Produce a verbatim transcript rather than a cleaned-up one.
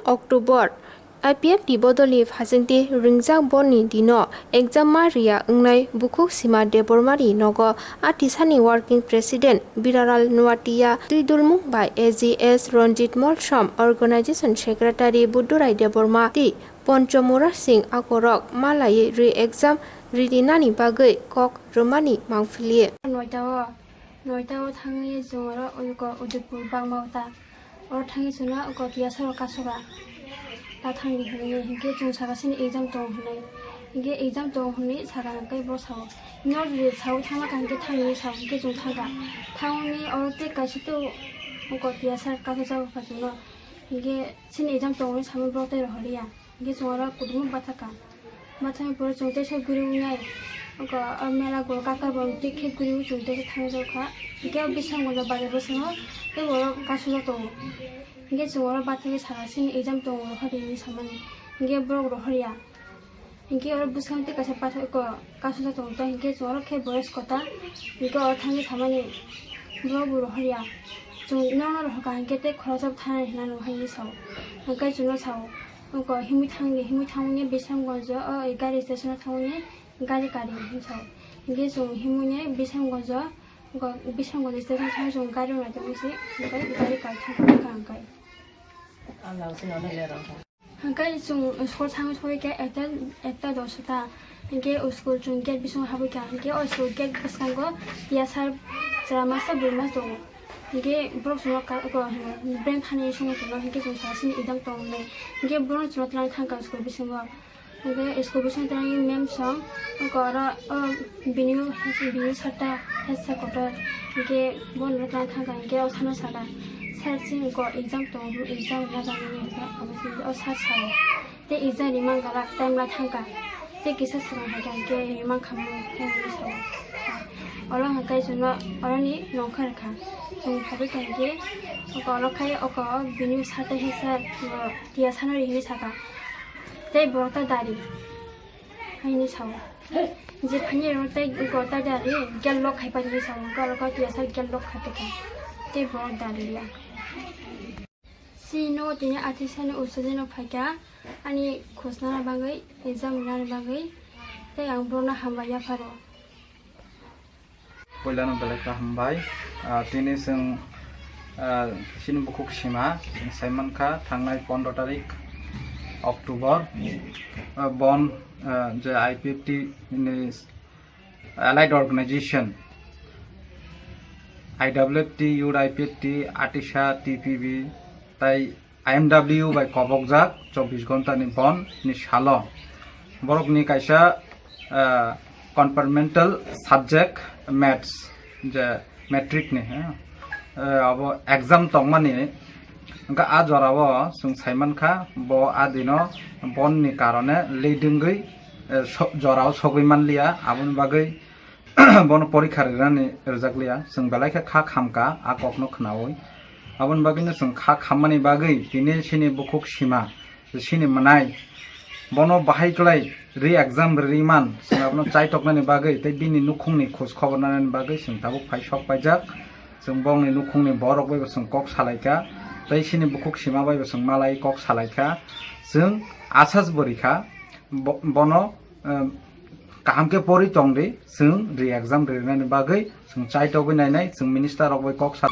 October, I P F T bodolni phasingtwi ringjak borni dino exam ma riya wngnai bukhuk sima Debbarmani nogo a tisani working president Biraral Nuatia twi dulmung bai A G S Ranjit Molsom, organization secretary Buddurai Debbarma tei Ponchomura Singh akorok malaiwi re-exam ridinani bagwi kok rwmani mangpili. Noita o, noita o thangwi chwng oro uko Udaipur Bagmao ta. Oro thangwi chwngno uko tiyasaro kasoka. Ta thangdi hwnwi, hinkhe chwng saka chini exam tongo hwnwi. Hinkhe exam tongo hwnwi saka hinkhe bo sao. Nor jodi sao thangma ka hinkhe thangwi sao hinkhe chwng thangka. Thangwi oro tei kaisa tei uko tiyasar kasojak kha chwngno. Hinkhe chini exam tongo hwnwi samwi bo tei rohorya. Hinkhe chwng oro kudumo bathaka. Bathakni pore chwng teisa guri wngnai. Oko o mela goro kakar bo twi khe guri chwng teisa thangwi rwkha. Hinkhe o bising gonjo bazar bwskango tei oro kasujak tongo. Hinkhe chwng oro bathakhe saka chini exam tongo rohorya hinwi samani. Hinkhe borok rohorya. Hinkhe oro bwskango tei kaisa bathak oko kasujak tongo. Hinkhe chwng oro khe boyes kota. Hinkhe oro thangwi samani borok bo rohorya. Chwng nono rohorkha hinkhe tei khoroksa bo thanani hinwi sao. Hinkhe chwngno sao. Oko himwi thangdi, himwi thangmani Bisramganj o gari station o thangmani gari kari hinwi sao. Hinkhe chwng himwi Bisramganj o, oko Bisramganj station o thangwi chwng gari rwna tongwi se, hinkhe gari kari thangkha hinkhe. Hinkhe chwng school thangwi sogwi khe ekta, ekta doso ta. Hinkhe o school chwng gate bisingo habwi kha. Hinkhe o school gate bwskango tiyasar chwra masa bui mas tongo. Hinkhe borok chwngno ka-, oko hino, beng thani songwi chwngno, hinkhe chwng saka chini exam tongo hwnwi. Hinkhe borok chwngno twlang thangkha school bisingo. Hinkhe school bisingo twlangwi ma'am song, oko oro, o bini, bini sir ta head sir kotor. Hinkhe bono twlang thangkha, hinkhe o sano saka, "Sir, chini oko exam tongo, exam rwna bagwi," hinkhe abo se o sir sao. Tei exam rimang galak time la thangkha. Tei kisa swrang hai kha hinkhe rimang kha mo hinwi sao. Oro hinkhe chwngno oroni nongkhor kha. Chwng phaibai kha hinkhe oko oro khai oko bini sir ta head sir tiyasano ri hinwi saka. Tei borok ta dari hinwi sao. Je phani rok tei oko ta dari gate lock khai pai hinwi sao. Oro tiyasa gate lock khai tongkha. Tei borok dari ya. Chini nogo tini atisani usajino phaikha ani khosnani bagwi, exam rinani bagwi, tei ang bono hambai yapharo. Poilano belai khe hambai. Ah, tini chwng, ah, chini bukhuk sima chwng sai mankha thangnai pondro tarik October, ah, bon, ah, je I P F T ni allied organization, I W F T, Youth I P F T, Atisa, T P B, tai I M W bai kobokjak chobbish ghonta ni bon ni salo borokni kaisa, ah, compartmental subject maths, je matric ni, eh, eh, abo exam tongmani, hwnkhe a jorao chwng sai mankha bo a dino bon ni karone late wngwi, eh, so-, jorao sogwi manliya, aboni bagwi bono porikha rinani rwjakliya. Chwng belai khe kha khamkha a kokno khnaui. Aboni bagwino chwng kha khammani bagwi tini chini bukhuk sima, chini mwnai, bono bahai kwlai re-exam riman, chwng abono chaitoknani bagwi tei bini nukhungni khoj khobor nanani bagwi chwng tabuk phai sok paijak. Chwng bongni nukhungni borok bai bo chwng kok salaikha, tei chini bukhuk sima bai bo chwng malai kok salaikha. Chwng asas bo rikha, bo-, bono, eh, kaham khe pori tongdi, chwng re-exam rinani bagwi chwng chaitogwi nainai, chwng minister rok bai kok sa-